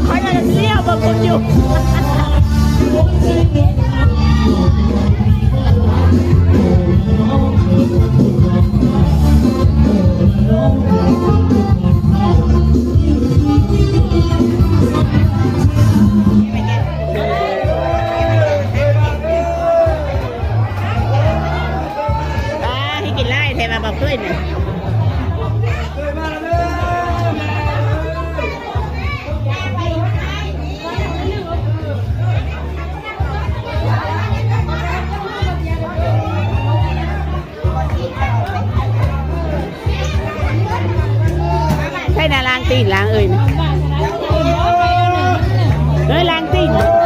ຂ້ອຍກຳລັງລ້ຽວເບິ່ງຄົນຢູ່. ປາ ໃຫ້ກິນຫຼາຍແທ້ວ່າບໍ່ເຄີຍນີ້. ໃສ່ນະ ລ້າງຕີນ ລ້າງເອີຍນະ ເອີຍ ລ້າງຕີນ.